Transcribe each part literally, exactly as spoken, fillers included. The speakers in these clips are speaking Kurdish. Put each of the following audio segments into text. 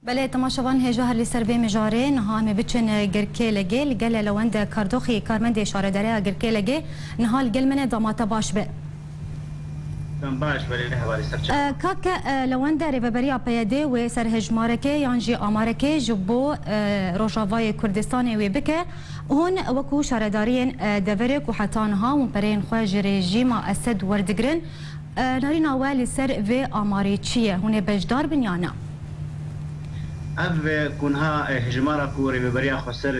Belê, temaşevan hêja her li ser vê mijarê, niha em ê biçin Girkêlegê. Li gel e li wende Kardoxî, karmendê şaredareya Girkêlegê, niha li gel min e, dema te baş be. Dem baş, belê, ne hevalî ser çav. E, kak, e, li wende rêveberiya P Y D wê ser hejmarekê yan jî amarekê ji bo, e, Rojavayê Kurdistanê wê bike. Hûn wekû şaredariyên, e, deverê ku heta niha hûn pereyên xwe ji rejîma Esed werdigirin, e, narîna we li ser vê amarê çi ye? Hûn ê beşdar bin ya na? Ev, e, ku niha, e, hejmara ku Rêveberiya Xweser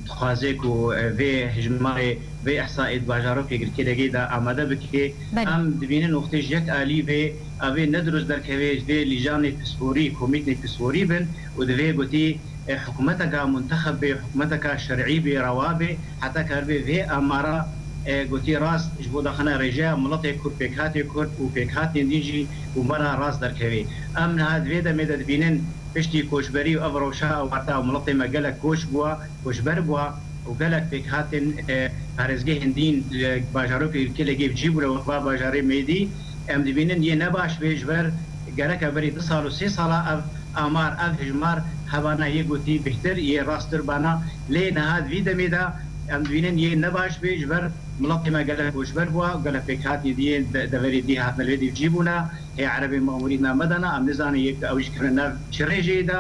dixwaze ku, e, vê hejmarê, vê ihsaê di bajarokê Girkêlegê de amade bike, Belê. Em dibînin wextê ji yek alî vê, ev ê ne dirust derkeve, vê lîjanê pisporî, komîtnê pisporî bin û divê gotî, e, hikûmeteka muntexeb bê, hikûmeteka şer'î bê, rewa bê, heta karibe vê amara, e, gotî rast ji bo daxina rêjeya miletê Kurd, pêkhatê Kurd û pêkhatên din jî û me re rast derkevê. Em niha di vê demê de dibînin piştî koçberî û ev rewşa warta miletê me gelek koç bûwa, koçber bûwa û gelek pêkhatên, e, parêzgehên din, e, bajarokê Girkêlegê bi cî bûne wek va bajarê Mêdî. Em dibînin yê ne baş bê, ji ber gereke berî du sal û sê sala ev amar, ev hejmar hebana yê gotî bêhtir, yê rasttir bana. Lê niha di vî demê de em dibînin yê ne baş bê, ji ber miletê me gelek koçber bûwa û gelek pêkhatî diyê de-, deverê dî hatine li vê dî cî bûne. Hê erebê mamûrî name dana, em nizanin yê ku ew jî kirine nav çi rêjeyê de.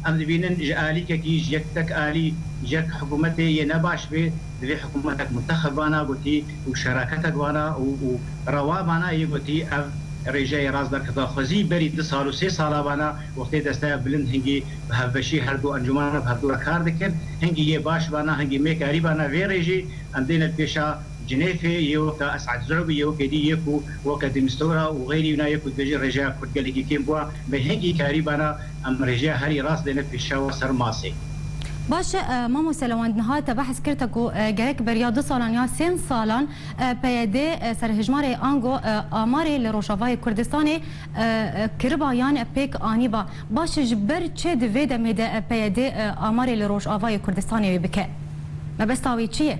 Em dibînin ji alîkekî, ji yek tek alî, ji yek hikûmetê yê ne baş bê, divê hikûmetek muntexeb bana gotî û şeraketek bana û, û rewa bana yê gotî ev rêjeyê rast derketa. Xwezî berî du sal û sê sala bana wextê desteya bilind hingî bi hevbeşî her du encûmana bi hevdu re kar dikir. Hingî yê baş bana, hingî mêkarî bana vê rêjê em dêne pêşa Cinêfê, yê weke Esad Zu'bî, yê weke dî, yê ku weke Demistora û xeyrî wina, yê ku dibêjin rêjeya Kurd gelekî kêm bûwa, me hingî karî bana em rêjeya herî rast dêne pêşa we ser masê. Baş e, e, mamoste Lewend, niha te behs kir te ku, e, gerek beriya du salan ya sê salan, e, P Y D, e, serhejmarê ango, e, amarê li Rojavayê Kurdistanê, e, e, kiriba yan pêk anîba. Baş e, ji ber çi di vê demê de, e, P Y D, e, amarê li Rojavayê Kurdistanê wê bike? Mebesta wê çi ye?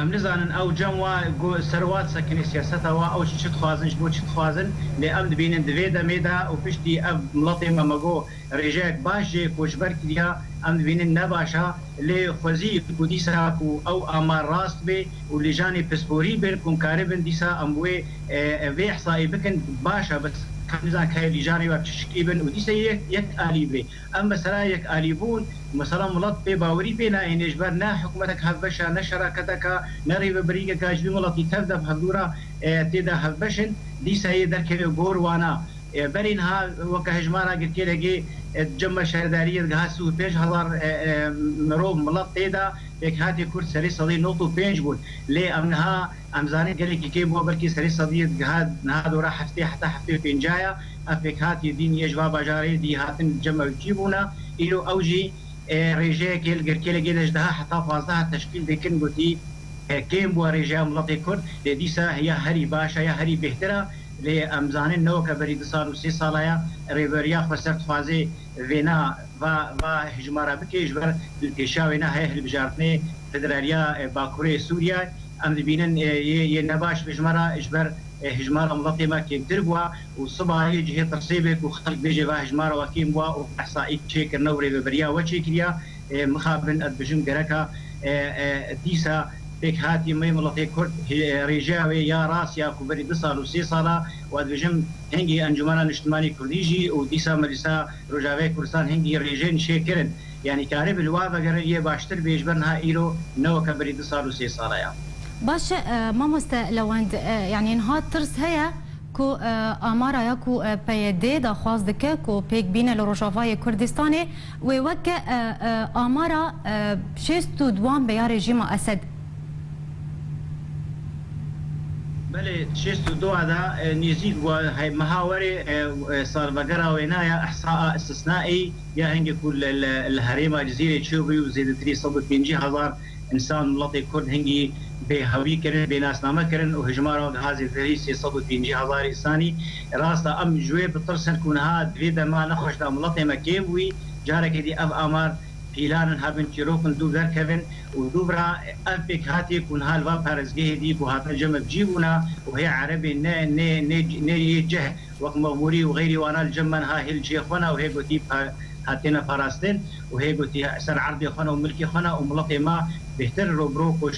Em nizanin ew cem wa ku ser wa disekinê siyaseta wa, ew çi dixwazin, ji bo çi dixwazin, lê em dibînin di vê demê de û piştî ev miletê me, me got, rêjeyek baş jê koçber kiriya, em dibînin ne baş a, lê xwezî ku dîsa ku ew amar rast bê û lîjanê pisporî bin, ku em karibin dîsa em bi wê, e, e, vê ihsayê bikin, baş e, bes em nizan kayê lîjanê we çi şiklî bin û dîsa yek, yek alî bê. Ev mesela yekalîbûn, mesela milet pê bawerî pê nayêne, ji ber ne hikûmetek hevbeş e, ne şeraketeke, ne rêvebirîkeke ji vî miletî tev de bi hevdû re, e, tê de hevbeş in, dîsa yê derkeve gor wana. E, berî niha weke hejmara Girkêlegê, e, cem me şaredariyê digiha sî û pênc hezar, e, e, mirov, milet tê de, pêkhatê Kurd serê sedî nod û pênc bûn. Lê em niha Em zanin gelekî kêm bû, belkî serê sediyê digiha niha dora heftê heta heftê û pênca ya. Ev pêkhatî dîn yê ji va bajarê dî hatin cem ew çî bûne. Îro ew jî, e, rêjeyekê li Girkêlegê de ji deha heta pazdeh teşkîl dikin, gotî, e, kêm bû rêjeya miletê Kurd. Lê dîsa ya herî baş e, ya herî bêhtir e. Lê em zanin ne weke berî du sal û sê sala ya rêveriya xweser dixwaze vêna va, va hejmara bike, ji ber li pêşa wêna heye hilbijartinê federaliya, e, Bakurê Sûriye. Em dibînin, e, yê, yê nebaş bi ji me re, ji ber, e, hejmara miletê me kêmtir bûwa û siba yê cihê tirsê be ku xelk bêje va hejmara we kêm bûwa û ihsaî çêkirine û rêveberiya we çêkiriya. E, mixabin ez dibêjim gereka, e, e, dîsa pêkhatî me miletê Kurd, e, rêjeya wê ya rast ya ku berî du sal û sê sala û ez dibêjim hingî Encûmena Niştimanî Kurdî jî û dîsa Meclisa Rojavayê Kurdistan hingî rêjên çêkirin. Yanî karibin li wa vegerin yê baştir bê ji ber niha îro ne weke berî du sal û sê sala ya. Baş e, e, mamoste Lewend, e, yanî niha tirs heye ku, e, amara ya ku, e, P Y D daxwaz dike ku pêk bîne li Rojavayê Kurdistanê wê weke, e, e, amara, e, şêst û duan be ya rejîma Esed. Belê, şêst û du de, e, nêzîk bû, hey, meha werê, e, e, salvegera wêna ya ihsaa istisnaî ya hingê ku li, li, li herêma Cizîrê çêbû û zêdetirî sed û pêncî hezar însan, miletê Kurd hingî bêhewî kirin, bênasname kirin û hejmara giha zêdetirî sê sed û pêncî hezar însanî. Rast e, em ji wê bitirsin ku niha di vê dema nexweş de miletê me kêm bûyî, carekê dî ev amar îlan in, hebin çîrok in dû derkevin û dû bira ev pêkhatî ku niha li va parêzgehê dî ku hatine cem ev cî bûna û hê erebê ne, ne, ne, ne yê cih wek memûrî û xeyrî wana li cem me niha hê li cihê xwe ne û hê gotî pa-, hatine parastin û hê gotî ser erdê xwe ne û milkê xwe ne û miletê me bêhtir ro bi ro koç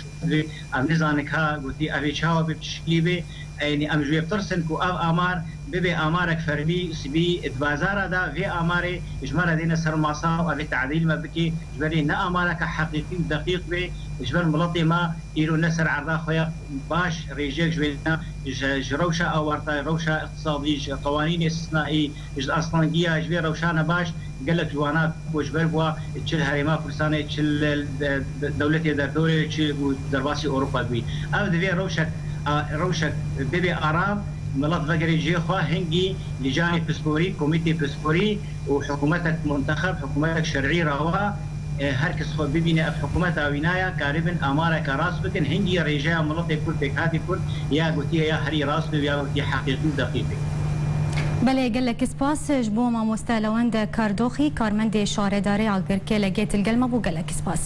Ev nizanin ka gotî, ev ê çawa bê, bi çi şiklî bê? Eynî em ji wê bitirsin ku ev amar bibe amarek fermî, sibî di bazara de vê amarê ji me re dêne ser masa û ev ê tadîl me bike, ji ber ne amareke heqîqî û deqîq bê, ji ber miletê me îro ne ser erda xwe ya baş rêjeyek ji wê ne, ji, ji rewşa awarta, rewşa iqtisadî, ji qewanînê istisnaî, ji astangiya, ji vê rewşa nebaş, gelek ji wana ku ji ber bûa çi li Herêma Kurdistanê, çi li, de, de, dewletê derdorê, çi û derbasî Ewropa dibî. Ev divê rewşek, a, rewşek bibê aram, milet vegerê cihê xwe, hingî lîcanê pisporî, komîtê pisporî û hikûmetek muntexeb, hikûmetek şerî rawa, e, her kes xwe bibîne ev hikûmeta wîna ya, karibin amareke rast bikin, hingî rêjeya miletê Kurd, pêkhatî Kurd, ya gotiye ya herî rast be, ya gotiye heqîqî û deqîq be. Belê, gelek spas ji bo mamoste Lewend Kardoxî, karmendê şaredarê Agirkê Legêt li gel me bû. Gelek spas.